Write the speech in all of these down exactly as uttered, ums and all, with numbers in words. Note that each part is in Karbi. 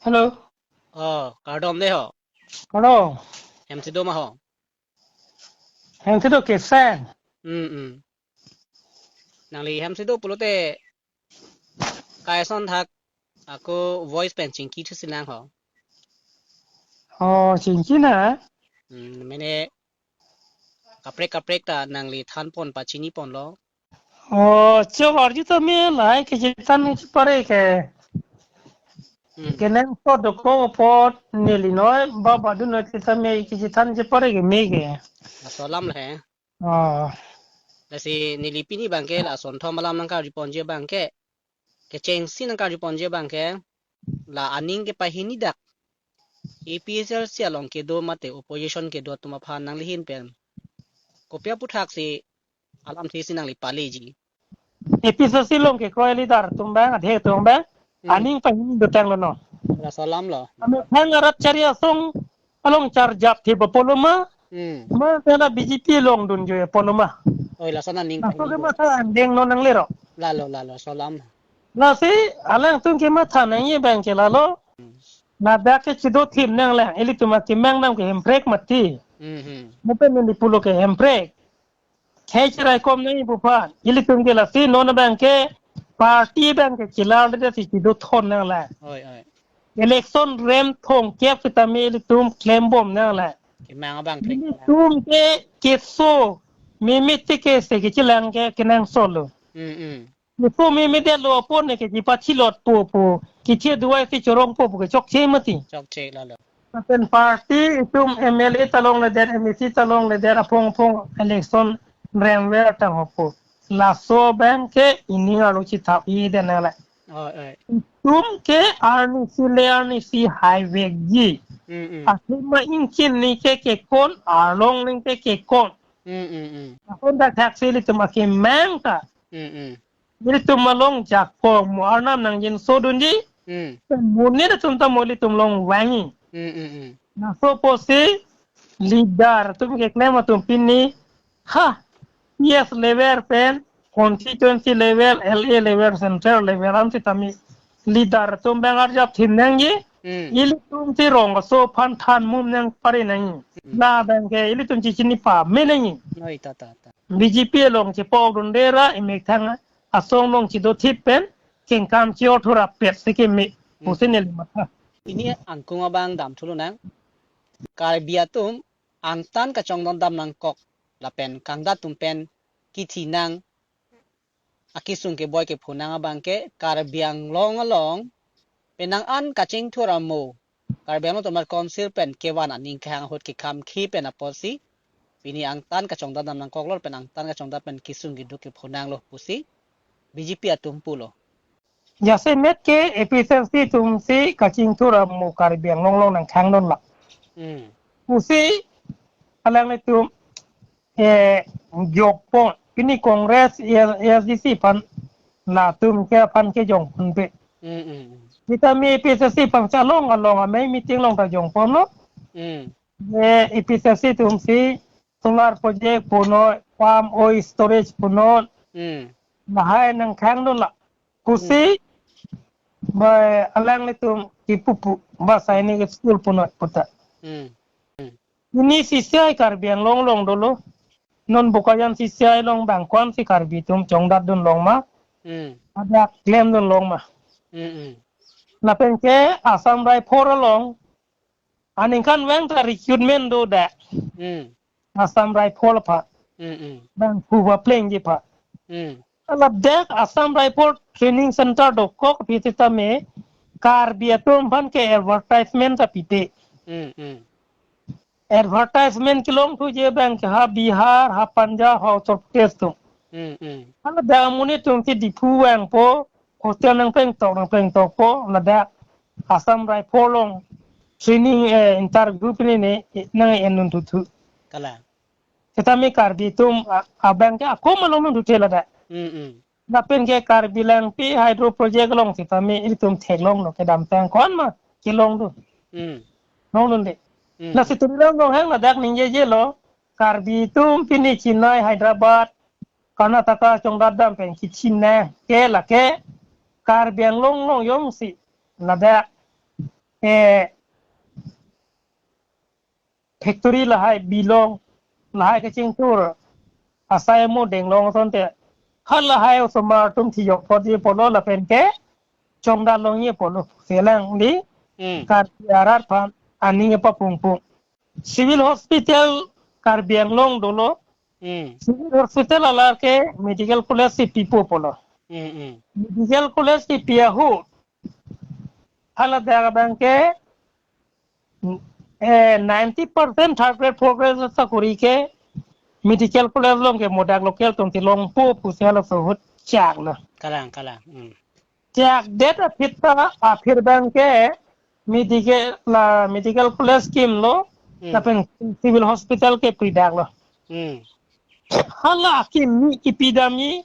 Hello. Oh, kardom de ho. Hello. Hem si do ma ho? Hem si do kesen. Hmm, hmm. Nangli hem si do pulote kaison thak ako voice pen chingki thusi nang ho. Oh, chingki na? Hmm, mene kaprek kaprek ta nangli than pon pachini ponlo. Oh, chok arju ta me lahai kechethan nangji pare ke. Hmm. Kenangsot dokok apot neli noi, ba badu noi sita me kechethan nangji pare ke me ke. Laso alam le he. Oh. Lasi neli pini abang ke la asonthom alam nangkarju ponji abang ke, kechengsi nangkarju ponji abang ke, la aning kepahini dak A P H L C along kedo mate opposition kedo atum aphan nangli ahin pen kopi aputhaksi alamthe si nangli paleji? A P H L C along kekroi leader atum abang, adhe atum abang, Hmm. aning pahini dotanglo no. Laso alam lo. Ame thang arat chari asong along charjap the ba pulo ma. Hmm. Ma tena B J P longdun jo ya pulo ma. Oi, laso aning Laso pahini ke do. Matha andeng non nanglero. Lalo, lalo, laso alam. Lasi alangtum kematha nangji abang ke lalo. Hmm. Ladak ke chido thip nanglang, ilitum akemang nang ke Hemprek mati. Hmm, hmm. Mo pen neli pulo ke Hemprek. Khei cherai kom nangji pu aphan. Ilitum ke lasi non abang ke party abang ke chelardet si chido thon nanglang. Oi, oi. Election rem thomkep sitame ilitum klembom nanglang. Kemang abang prek. Ilitum ke keso mimit ti ke se kechelang ke kenangsot lo. Hmm, hmm. Keso mimit detlo apot ne ke jipa chilot po po, keche duai si chorong po po ke chokche mati. Chokche lalo. Lapen party itum M L A ta longledet, M A C ta longledet, aphong aphong election remver tang ho pu. Laso abang ke ining arlo chithap-i den nanglang. Oi, oi. Itum ke arnisi le arnisi haivekji. Hmm, hmm. Athema ingchin ningke kekon, arlong ningke kekon. Hmm, hmm, hmm. Akon dak thaksi ilitum akemang ta. Hmm, hmm. Ilitum along jakong mo arnam nangjinso dunji. Hmm. Monit atum ta mo ilitum along vangji. Hmm, hmm, hmm. Laso apotsi leader atum keklem atum pini, ha, P S level pen, constituency level, L A level, central level, an sitame leader atum abang arjap thin nangji. Hmm. Ilitum si rong aso aphan than mum nang pare nangji. Hmm. La abang ke ilitum chichini pame nangji. Oi, ta, ta, ta. B J P along chepok dunde ra, imethang asong along chido thip pen, kengkam chior thura pet si keme, Hmm. pusi neli matha. Pini angkung abang dam thulo nang. Karbi atum angtan kachongdon dam nangkok lapen kangdat atum pen kithi nang, akesung keboi kepho nang abang ke Karbi Anglong along penang an kachingthur amo Karbi Anglong Autonomous Council pen kevan aning kehang ahut kekham khi pen apotsi pini angtan kachongdon dam nangkoklo pen angtan kachongdon pen kesung keduk kepho nanglo pusi B J P atum pulo. Jasemet ke A P H L C atum si kachingthur amo Karbi Anglong along nangkhangdun la. Hmm. Pusi alanglitum, eh, jokpon. Pini Congress, A S D C aphan latum ke aphan ke jongponpe. Hmm, hmm, hmm. Sitame A P H L C aphan chalong along amei meeting along ta jongponlo. Hmm. Ye A P H L C atum si solar project punon, palm oil storage punon. Hmm. Lahai nangkhangdun la. Pusi, Hmm. ba alanglitum kipu pu, ba sainik school punon puta. Hmm. Hmm. Pini C C I Karbi Anglong along dolo. Non Bokajan C C I along bang ko-an si Karbi atum chongdat dun long ma. Hmm. Ada klem dun long ma. Hmm, hmm. Lapen ke Assam Rifle along aningkanvang ta recruitment do da. Hmm. Assam Rifle aphan. Hmm, hmm. Bang phu ba plengji aphan. Hmm. Ladak Assam Rifle Training Center dokok pi sitame Karbi atum aphan ke advertisement ta pipe. Hmm, hmm. Advertisement kelongthuji abang ke ha Bihar, ha Punjab, ha Uttar Pradesh atum. Hmm, hmm. Ladak amonit atum si Diphu vangpo, hostel nangplengtok, nangplengtokpo, ladak Assam Rifle along training, eh, interview pini ne nang-endun thuthu. Kalang. Sitame Karbi atum a-, abang ke ako malom nangthu the ladak. Hmm, hmm. Lapen ke Karbi Langpi Hydro Project along sitame ilitum theklonglo kedamtang ko-an ma kelongdun. Hmm. Longdunde. Hmm. Lasi turi long long hang ladak ningjejelo. Karbi atum pini Chennai, Hyderabad, Karnataka chongdat dam pen kichin nang ke lake Karbi Anglong along jongsi ladak eh, factory lahai bilong, lahai kachingthur asai mo denglong asonte, halahai osomar atum thijok podi apotlo lapen ke chongdalongji apotlo. Selang di Hmm. Karbi arat aphan aning kepapungpung. Civil Hospital Karbi Anglong dolo. Hmm. Civil Hospital alar ke Medical College si pipo apotlo. Hmm, hmm. Medical College si pi ahut, haladak abang ke, eh, ninety percent third grade, fourth grade asakori ke Medical College along ke modak local atum si longpo pusi halaso ahut chak lo. Kalang, kalang. Hmm. Chak det aphi ta, aphi abang ke medical, la Medical College kimlo, Hmm. lapen Civil Hospital ke pridaklo. Hmm. Hala akimi kipidamji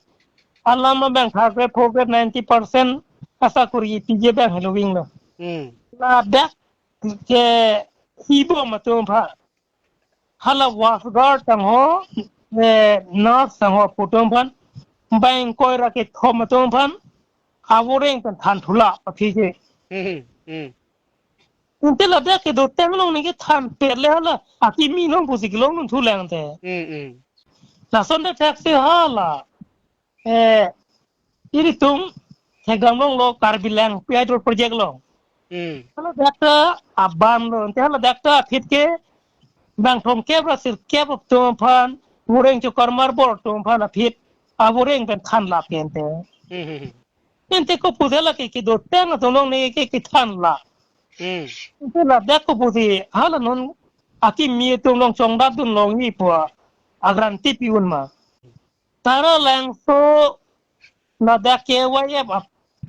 alam abang third grade, fourth grade, ninety percent asakori piji abang helo vinglo. Hmm. Ladak ke hibom atum aphan, hala ward guard tangho, eh, nurse tangho pu atum aphan, bang koi ra kethom atum aphan, avoreng pen than thulap aphi ke. Hmm, hmm. Ante ladak kedo teng along neke than pet le hala akimi along pusi kelong nun thu lang te. Hmm, hmm. Lason de thak si hala, eh, ilitum thekdam longlo Karbi Langpi Hydro Project along. Hmm. Haladak ta aban lo, ante haladak ta aphi ke bang thomkep ra sirkep atum aphan, voreng chokar marbor atum aphan aphi, avoreng pen than lap ke ante. Hmm, hmm, hmm. Ante kopusi hala ke kedo teng atum along neke kethan lap. Hmm. Ante ladak kopusi hala non akimi atum along chongdatdun longji pu a-guarantee pi un ma. Taralangso ladak K Y F a,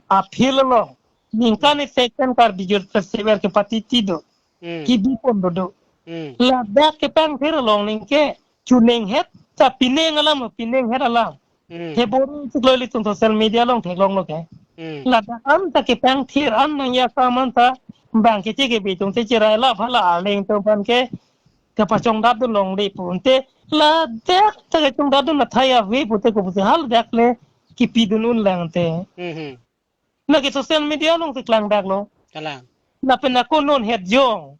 a-field along ningkan isi pen Karbi Youth Festival kepatiti do. Hmm. Kibipon do do. Hmm. Ladak kepangthir along ningke chuneng het ta pineng alam, pineng het alam. Hmm. Hebor chiklo ilitum social media along theklonglo ke. Hmm. Ladak an ta kepangthir an nangji akam an ta bang keche kebi atum te cherai lap hala arleng atum aphan ke kepachongdatdun longle pu ante ladak ta kachongdatdun athai ave pute kopusi haladak le kipidun un lang te. Hmm, hmm. Lake social media along si klangdaklo. Kalang. Lapen ako non het jong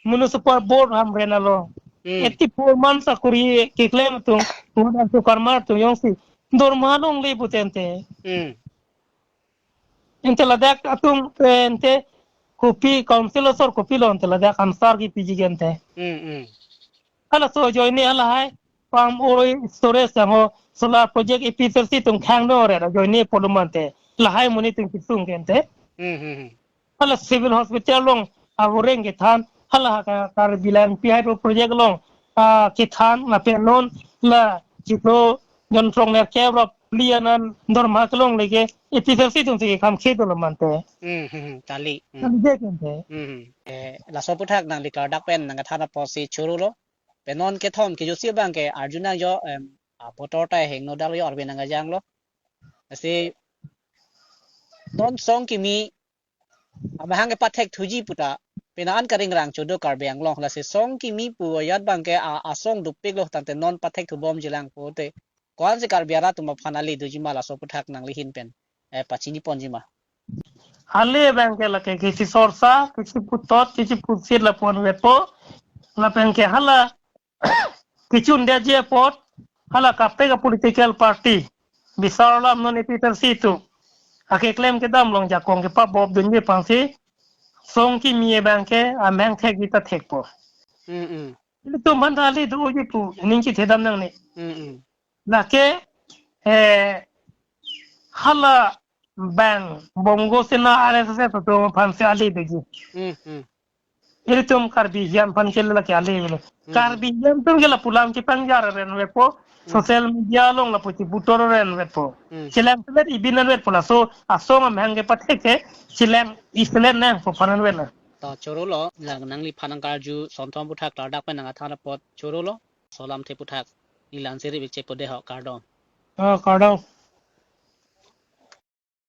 Municipal Board hamren along. Hmm. Eighty-four months sakori keklem atum, modal chokar mar atum jongsi dorma longle pute ante. Hmm. Ante ladak atum, eh, ante kopi council asor kopilo ante ladak answer kipiji ke ante. Hmm, hmm. Halaso ajoine halahai palm oil storage tangho solar project A P H L C atum khang do re ajoine apotlo mante. Lahai monit atum kisung ke ante. Hmm, hmm, hmm. Hala Civil Hospital along avoreng kethan, hala ha Ka-, Karbi Langpi Hydro Project along, ah, kethan, lapen non la chiklo jon throknerkep ra phli anan dorma kelongle ke A P H L C atum si kekam khe dolo mante. Hmm, hmm, hmm, kali. Hmm. Kali je ke ante. Hmm, hmm. Eh, laso aphuthak nangli klardak pen nangkethan apotsi choro lo. Pen non kethom kejutsi abang ke arjunangjo, em, a-voter ta hingno dal yo arve nangkejanglo. Lasi non song kimi amahang kepathek thuji puta, pena an karingrang chodo Karbi Anglong, lasi song kimi pu ajat abang ke a, asong dopiklo tangte non pathek thubomji lang pute. Ko-ansi Karbi arat atum aphan ale doji ma laso aphuthak nangli ahin pen, eh, pachiniponji ma. Ale abang ke lake kisi sorsa, kisi putot, kisi pusit lapu-an vetpo, lapen ke hala kechun detji apot, hala kaprek a-political party bisar alam non A P H L C atum akeklem kedam along jakong kepabop dunji aphansi song kimi abang ke amahang thekji ta thekpo. Mm, mm. Ilitum aphan ta ale doji pu ning kithedam nangne. Mm, mm. Lake, eh, hala bang Bongo Sena R S S atum aphansi ale doji. Mm, mm. Ilitum Karbi hiam aphan ke lake ale lo. Hmm. Karbi hiam atum ke lapu alam kepangjar ren vetpo, hmm, social media along lapu chibutor ren vetpo. Hmm. Chelang selet ibin an vetpo laso asong amahang kepathek ke chelang iselet nangpo aphan vetlo. To choro lo, lang nangliphan nangkarju sonthom aphuthak klardak pen nangkethan apot choro lo, laso alamthe aphuthak neli la-ansi rip-ik chepo dei ho, kardom. Oh, kardom.